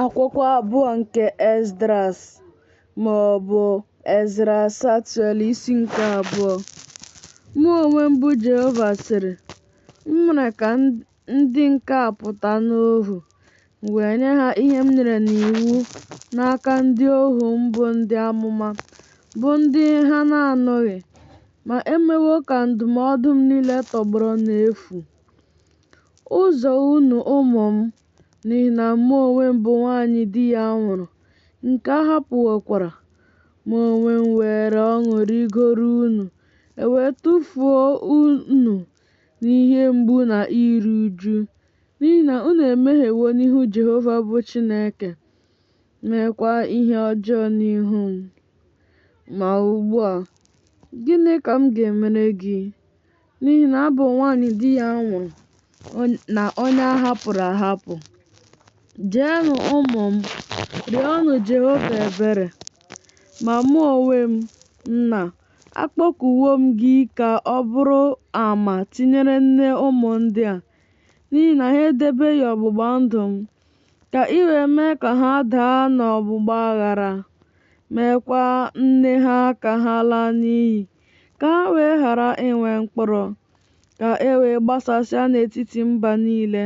Akwụkwọ abụọ nke Esdras, ma ọ bụ Ezra Samuel isi nke abụọ. Mụ onwe m, bụ Jehova, sịrị, M mere ka ndị nke a pụta n'ohu, m wee nye ha ihe m nyere n'iwu n'aka ndị ohu m bụ ndị amụma, bụ ndị ha na-anụghị, ma e mewo ka ndụmọdụ m niile tọgbọrọ n'efu. Ụzọ unu ụmụ m, n'ihi na mụ onwe m bụ nwanyị di ya nwụrụ, nke a hapụwokwara, mụ onwe m weere ọṅụ rịgoro unu, e wee tụfuo unu n'ihe mgbu na iru uju, n'ihi na unu emehiewo n'ihu Jehova bụ Chineke, meekwa ihe ọjọọ n'ihu m. Ma ugbu a, gịnị ka m ga-emere gị? N'ihi na abụ m nwanyị di ya nwụrụ na onye a hapụrụ ahapụ. Jeenụ ụmụ m, rịọnụ Jehova ebere. Ma mụ onwe m, nna, akpọkuwo m gị ka ọ bụrụ ama tinyere nne ụmụ ndị a, n'ihi na ha edebeghị ọgbụgba ndụ m, ka i wee mee ka ha daa n'ọgbụgba aghara, meekwa nne ha ka ha laa n'iyi, ka ha wee ghara inwe mkpụrụ, ka e wee gbasasịa n'etiti mba niile,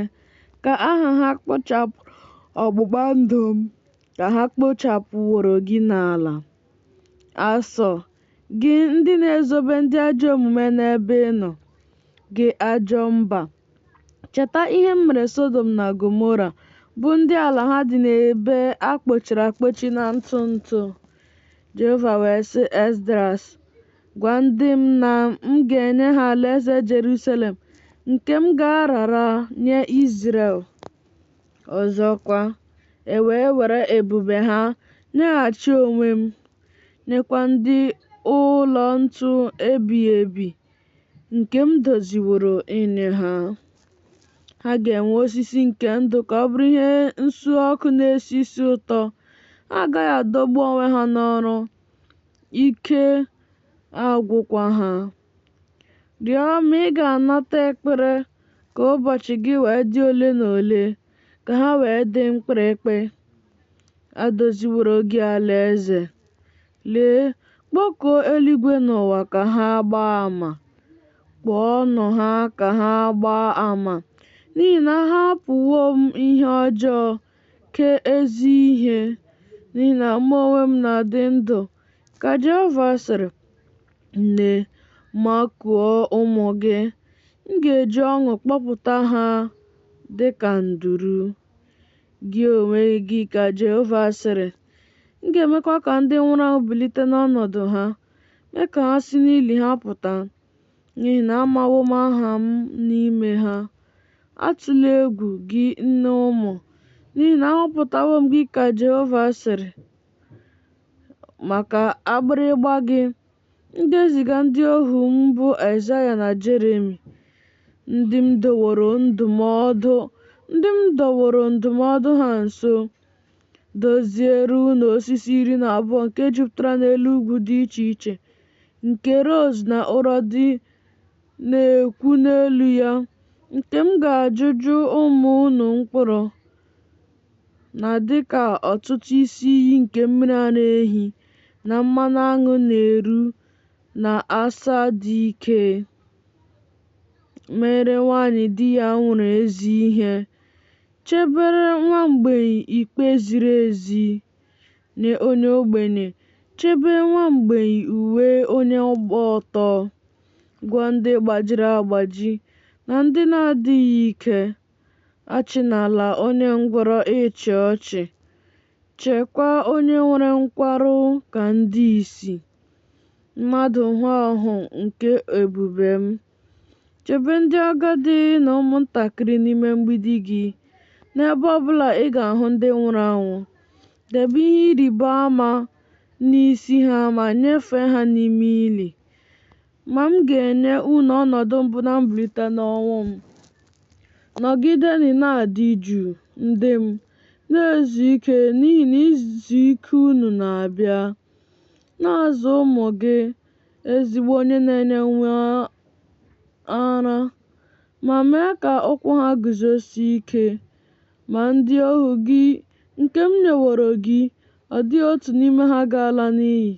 ka aha ha kpochapụrụ ọgbụgba ndụ m, ka ha kpochapụworo gị n'ala. Asọ, gị ndị na-ezobe ndị ajọ omume n'ebe ị nọ, gị ajọ mba, cheta ihe m mere Sọdọm na Gọmọra, bụ ndị ala ha dị n'ebe a kpọchiri akpọchi na ntụ ntụ. Jehova wee sị Esdras, Gwa ndị m na m ga-enye ha alaeze Jerusalem nke m ga-arara nye Izrel. Ọzọkwa, e wee were ebube ha nyeghachi onwe m, nyekwa ndị ụlọ ntu ebighị ebi nke m doziworo inye ha. Ha ga-enwe osisi nke ndụ ka ọ bụrụ ihe nsu ọkụ na-esi isi ụtọ. Ha agaghị adọgbu onwe ha n'ọrụ, ike agwụkwa ha. Rịọ ma ị ga-anata ekpere ka ụbọchị gị wee dị ole na ole, ka ha wee dị mkpirikpi. A doziworo gị alaeze. Lee, kpọkuo eluigwe na ụwa ka ha gbaa ama. Kpọọnụ ha ka ha gbaa ama, n'ihi na ahapụwo m ihe ọjọọ, kee ezi ihe, n'ihi na mụ onwe m na-adị ndụ, ka Jehova sịrị. Nne, makụọ ụmụ gị, m ga-eji ọṅụ kpọpụta ha dị ka nduru. Gị onwe gị, ka Jehova sịrị, m ga-emekwa ka ndị nwụrụ anwụ bilite n'ọnọdụ ha, mee ka ha si n'ili ha pụta, n'ihi na amawo m aha m n'ime ha. Atụla egwu, gị nne ụmụ, n'ihi na ahọpụtawo m gị, ka Jehova sịrị. Maka agbịrịgba gị, m ga-eziga ndị ohu m bụ Aịzaya na Jeremi, ndị m dọworo ndụmọdụ ha nso, doziere unu osisi 12 nke jupụtara n'elu ugwu dị iche iche, nke rozu na ụrọ dị na-ekwu n'elu ya, nke m ga-ajụjụ ụmụ unu mkpụrụ, na dịka ọtụtụ isi iyi nke mmiri ara ehi na mmanụ aṅụ na-eru na asa dị ike. Mere nwanyị di ya nwụrụ ezi ihe, chebere nwa mgbei ikpe ziri ezi, nye onye ogbenye, chebe nwa mgbei uwe onye gba ọtọ, gwọọ ndị gbajiri agbaji na ndị na-adịghị ike, achịnala onye ngwọrọ ịchị ọchị, chekwaa onye nwere nkwarụ ka ndị isi. Mmadụ hụ ọhụ nke ebube m. Chebe ndị agadi na ụmụntakịrị n'ime mgbidi gị, n'ebe ọ bụla ị ga-ahụ ndị nwụrụ anwụ. Debe ihe ịrịba ama n'isi ha ma nyefee ha n'ime ili. Ma m ga-enye unu ọnọdụ mbụ na mbilite n'ọnwụ m. Nọgidenụ na-adị jụụ, ndị m, na-ezu ike n'ihi na izu ike unu na-abịa. Na-azụ ụmụ gị, ezigbo onye na-enye nwa ara, ma mee ka ụkwụ ha guzosie ike. Ma ndị ohu gị nke m nyeworo gị, ọ dịghị otu n'ime ha ga-ala n'iyi.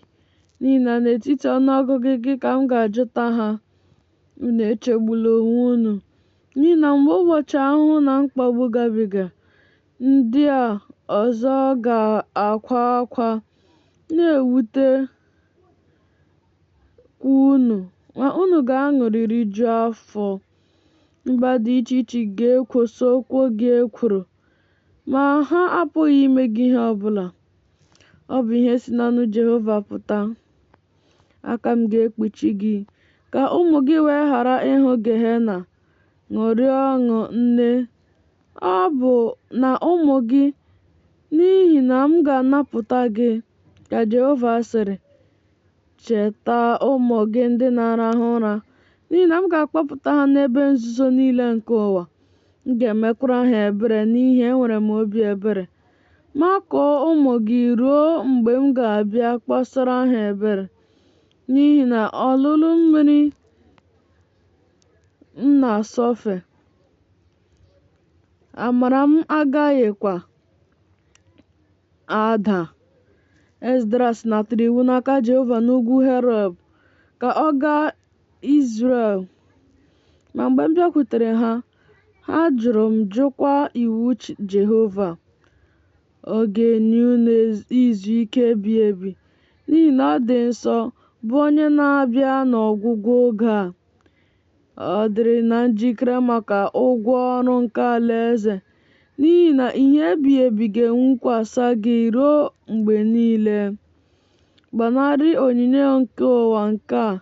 N'ihi na n'etiti ọnụọgụgụ gị ka m ga-ajụta ha. Unu echegbula onwe unu, n'ihi na mgbe ụbọchị ahụhụ na mkpagbu gabigara, ndị a ọzọ ga-akwa akwa, na-ewute kwa unu, ma unu ga-aṅụrị rijuo afọ. Mba dị iche iche ga-ekwosokwa gị ekworo, ma ha apụghị ime gị ihe ọbụla. Ọ bụ ihe si n'ọnụ Jehova pụta. Aka m ga-ekpuchi gị, ka ụmụ gị wee ghara ịhụ Gehena. Ṅụrịa ọṅụ, nne, ọ bụ na ụmụ gị, n'ihi na m ga-anapụta gị, ka Jehova sịrị. Cheta ụmụ gị ndị na-arahụ ụra, n'ihi na m ga-akpọpụta ha n'ebe nzuzo niile nke ụwa. M ga-emekwara ha ebere n'ihi enwere m obi ebere. Makụọ ụmụ gị ruo mgbe m ga-abịa kpọsara ha ebere, n'ihi na olulu mmiri m na-asọfe, amara m agaghịkwa ada. Esdras natara iwu n'aka Jehova n'ugwu Horeb ka ọ gaa Izrel. Ma mgbe m bịakwutere ha, ha jụrụ m jụkwa iwu Jehova. Ọ ga-enye unu izu ike ebighị ebi, n'ihi na ọ dị nsọ, bụ onye na-abịa n'ọgwụgwụ oge a. Ọ dịrị na njikere maka ụgwọ ọrụ nke alaeze, n'ihi na ihe ebighị ebi ga-enwukwasa gị ruo mgbe niile. Gbanarị onyinyo nke ụwa nke a,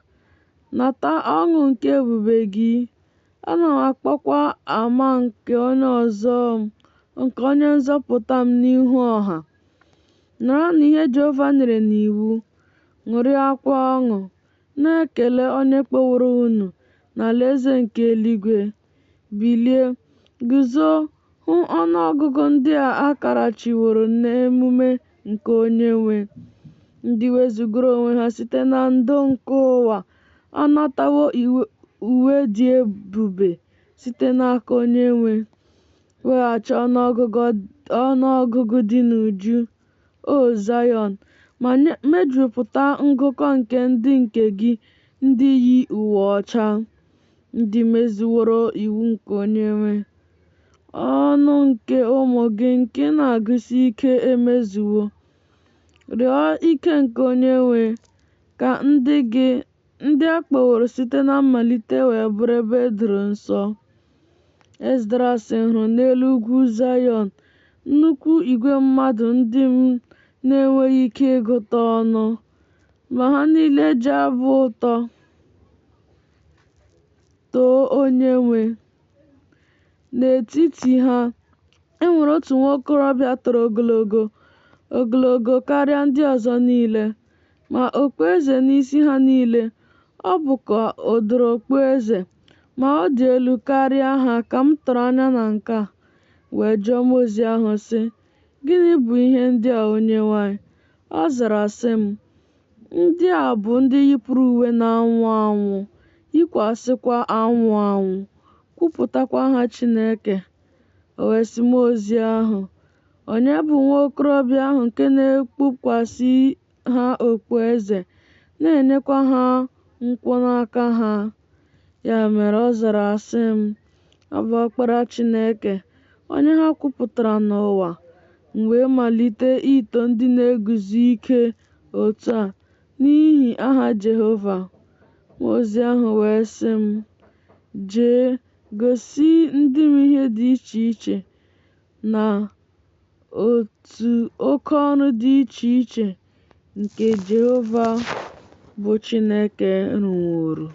nata ọṅụ nke ebube gị. Ana m akpọkwa ama nke onye nzọpụta m n'ihu ọha. Naranụ ihe Jehova nyere n'iwu, ṅụrịakwa ọṅụ, na-ekele onye kpọworo unu n'alaeze nke eluigwe. Bilie, guzo, hụ ọnụọgụgụ ndị a akarachiworo n'emume nke Onye-nwe. Ndị wezugara onwe ha site na ndo nke ụwa anatawo uwe dị ebube site n'aka Onye-nwe. Weghachi ọnụọgụgụ dị n'uju, O Zayọn, ma mejupụta ngụkọ nke ndị nke gị ndị yi uwe ọcha, ndị mezuworo iwu nke Onye-nwe. Ọnụ nke ụmụ gị nke na-agụsi ike emezuwo. Rịọ ike nke Onye-nwe, ka ndị gị, ndị a kpọworo site na mmalite wee bụrụ ebe e doro nsọ. Esdras hụrụ n'elu ugwu Zayọn nnukwu igwe mmadụ ndị m na-enweghị ike ịgụta ọnụ, ma ha niile ji abụ ụtọ too Onye-nwe. N'etiti ha, e nwere otu nwokorobịa toro ogologo, ogologo karịa ndị ọzọ niile, ma okpueze n'isi ha niile, ọ bụkwa ụdịrị okpueze, ma ọ dị elu karịa ha ka m tụrụ anya na nke a. Wee jụọ mmụọ ozi ahụ sị, Gịnị bụ ihe ndị a Onyenwe anyị? Ọ zara sị m, Ndị a bụ ndị yipụrụ uwe na-anwụ anwụ, yikwasịkwa anwụ anwụ, kwupụtakwa aha Chineke. O wee sị mmụọ ozi ahụ, Onye bụ nwa okorobịa ahụ nke na-ekpukwasị ha okpueze, na-enyekwa ha nkwụ n'aka ha? Ya mere ọ zara sị m, Ọ bụ Ọkpara Chineke, onye ha kwupụtara n'ụwa. M wee malite ito ndị na-eguzo ike otu a n'ihi aha Jehova. Mmụọ ozi ahụ wee sị m, Jee, gosi ndị m ihe dị iche iche na otu oke ọrụ dị iche iche nke Jehova bụ Chineke rụworo.